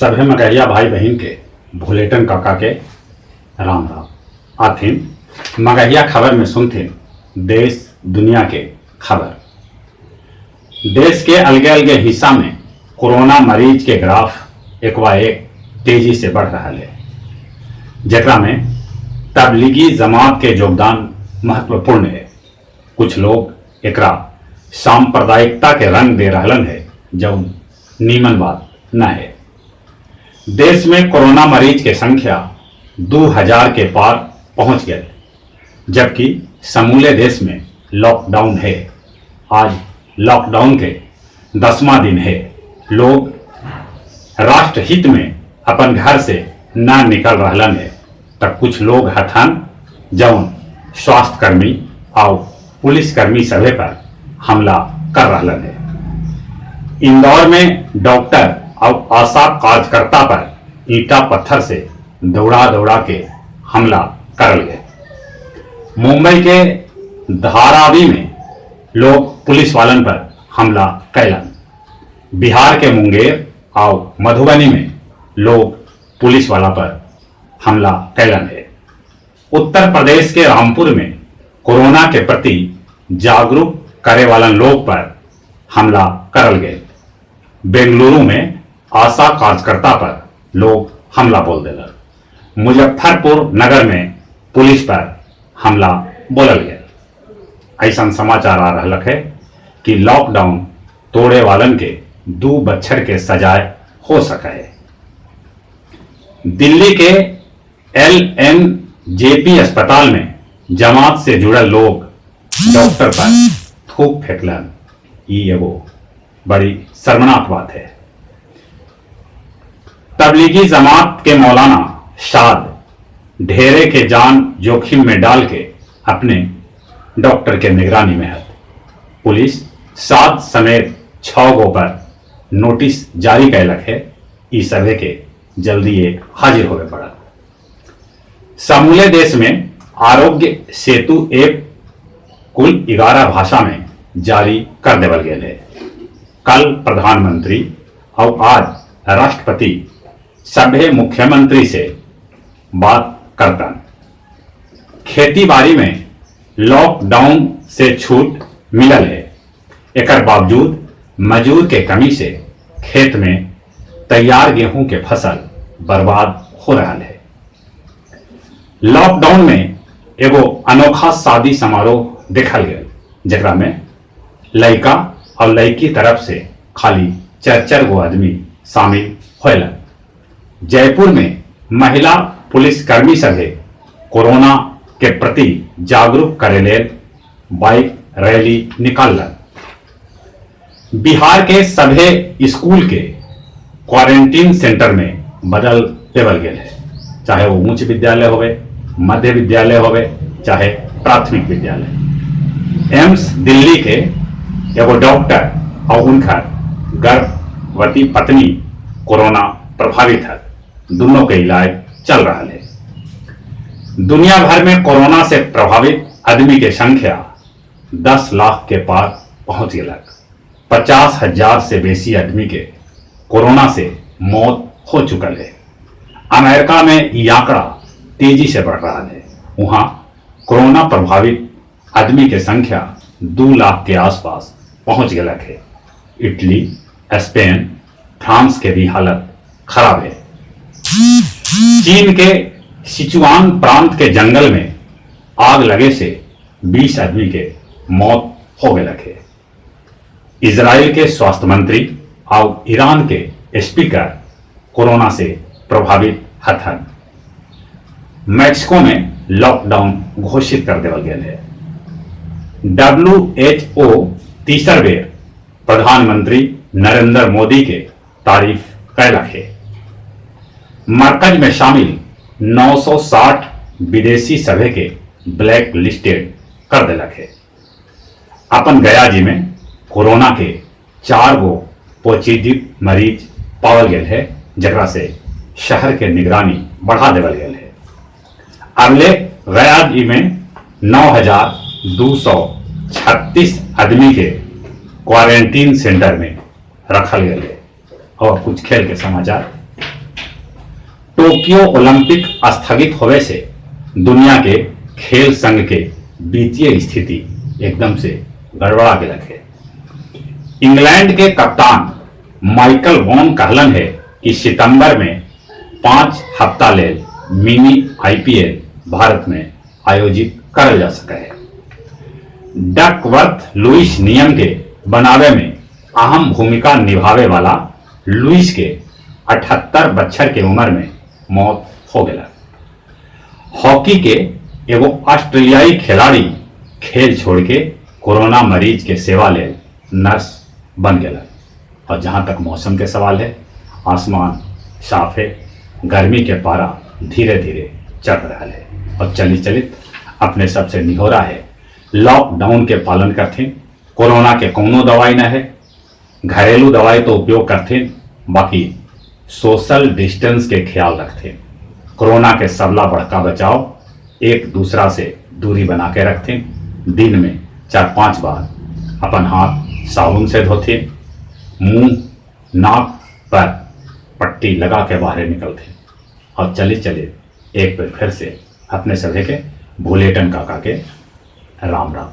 सभे मगहिया भाई बहिन के भुलेटन काका के राम राम। आथिन मगहिया खबर में सुनथिन देश दुनिया के खबर। देश के अलगे अलगे हिस्सा में कोरोना मरीज के ग्राफ एकवा एक तेजी से बढ़ रहा है, जेकरा में तबलीगी जमात के योगदान महत्वपूर्ण है। कुछ लोग एकरा सांप्रदायिकता के रंग दे रहलन है, जौन नीमन बात न है। देश में कोरोना मरीज के संख्या 2000 के पार पहुंच गए, जबकि समूले देश में लॉकडाउन है। आज लॉकडाउन के 10वां दिन है। लोग राष्ट्रहित में अपन घर से न निकल रहलन है, तब कुछ लोग हथन जौन स्वास्थ्यकर्मी और पुलिसकर्मी सभे पर हमला कर रहलन है। इंदौर में डॉक्टर और आशा कार्यकर्ता पर ईंटा पत्थर से दौड़ा दौड़ा के हमला करल गए। मुंबई के धारावी में लोग पुलिस वालन पर हमला कैलन। बिहार के मुंगेर और मधुबनी में लोग पुलिस वाला पर हमला कैलन है। उत्तर प्रदेश के रामपुर में कोरोना के प्रति जागरूक करे वालन लोग पर हमला करल गए। बेंगलुरु में आशा कार्यकर्ता पर लोग हमला बोल दिलन। मुजफ्फरपुर नगर में पुलिस पर हमला बोलल गया। ऐसा समाचार आ रहा है कि लॉकडाउन तोड़े वालन के 2 बच्छर के सजाए हो सका है। दिल्ली के LNJP अस्पताल में जमात से जुड़ल लोग डॉक्टर पर थूक फेंकलन। ई एगो बड़ी शर्मनाक बात है। तबलीगी जमात के मौलाना शाद ढेरे के जान जोखिम में डाल के अपने डॉक्टर के निगरानी में है। पुलिस 7 समेत 6 गो पर नोटिस जारी कैलक है। ई सभे के जल्दी ये हाजिर होवे पड़ा। समूले देश में आरोग्य सेतु ऐप कुल 11 भाषा में जारी कर देवल गेल है। कल प्रधानमंत्री और आज राष्ट्रपति सभे मुख्यमंत्री से बात करतन। खेती बाड़ी में लॉकडाउन से छूट मिलल है, एकर बावजूद मजदूर के कमी से खेत में तैयार गेहूं के फसल बर्बाद हो रहा है। लॉकडाउन में एगो अनोखा शादी समारोह देखल गया, जेकरा में लड़का और लड़की तरफ से खाली 4-4 गो आदमी शामिल होलन। जयपुर में महिला पुलिसकर्मी सभे कोरोना के प्रति जागरूक करे लेल बाइक रैली निकाललन। बिहार के सभे स्कूल के क्वारंटीन सेंटर में बदल देवल गेल है, चाहे वो उच्च विद्यालय होवे, मध्य विद्यालय होवे, चाहे प्राथमिक विद्यालय। एम्स दिल्ली के एगो डॉक्टर और उनकर गर्भवती पत्नी कोरोना प्रभावित है। दोनों के इलाज चल रहा है। दुनिया भर में कोरोना से प्रभावित आदमी के संख्या 10 लाख के पार पहुंच गया। 50,000 से बेसी आदमी के कोरोना से मौत हो चुकल है। अमेरिका में ये आंकड़ा तेजी से बढ़ रहा है। वहां कोरोना प्रभावित आदमी के संख्या 2 लाख के आसपास पहुंच गया है। इटली, स्पेन, फ्रांस के भी हालत खराब है। चीन के सिचुआन प्रांत के जंगल में आग लगे से 20 आदमी के मौत हो गया है। इजराइल के स्वास्थ्य मंत्री और ईरान के स्पीकर कोरोना से प्रभावित हथन। मैक्सिको में लॉकडाउन घोषित कर देवल गेल है। WHO तीसर बेर प्रधानमंत्री नरेंद्र मोदी के तारीफ कैलक है। मरकज में शामिल 960 विदेशी सभे के ब्लैक लिस्टेड कर देलक है। अपन गया जी में कोरोना के 4 गो पॉजिटिव मरीज पावल गेल है, जकरा से शहर के निगरानी बढ़ा देवल गेल है। अगले गया जी में 9,236 आदमी के क्वारंटीन सेंटर में रखल गेल है। और कुछ खेल के समाचार। टोक्यो ओलंपिक स्थगित होवे से दुनिया के खेल संघ के वित्तीय स्थिति एकदम से गड़बड़ा गेलक हे। इंग्लैंड के कप्तान माइकल वॉन कहलन है कि सितंबर में 5 हफ्ता लेल मिनी आईपीएल भारत में आयोजित करल जा सके है। डकवर्थ लुईस नियम के बनावे में अहम भूमिका निभावे वाला लुईस के 78 बच्छर के उम्र में मौत हो गया। हॉकी के एगो ऑस्ट्रेलियाई खिलाड़ी खेल छोड़ के कोरोना मरीज के सेवा ले नर्स बन गया। और जहां तक मौसम के सवाल है, आसमान साफ है, गर्मी के पारा धीरे धीरे चढ़ रहा है और चली चलित अपने सबसे निहोरा है, लॉकडाउन के पालन करते, कोरोना के कोनो दवाई न है, घरेलू दवाई तो उपयोग करते, बाकी सोशल डिस्टेंस के ख्याल रखते। कोरोना के सबला बड़का बचाव एक दूसरा से दूरी बना के रखते। दिन में 4-5 बार अपन हाथ साबुन से धोते, मुंह नाक पर पट्टी लगा के बाहर निकलते। और चले चले एक बार फिर से अपने सभी के भुलेटन काका के राम राम।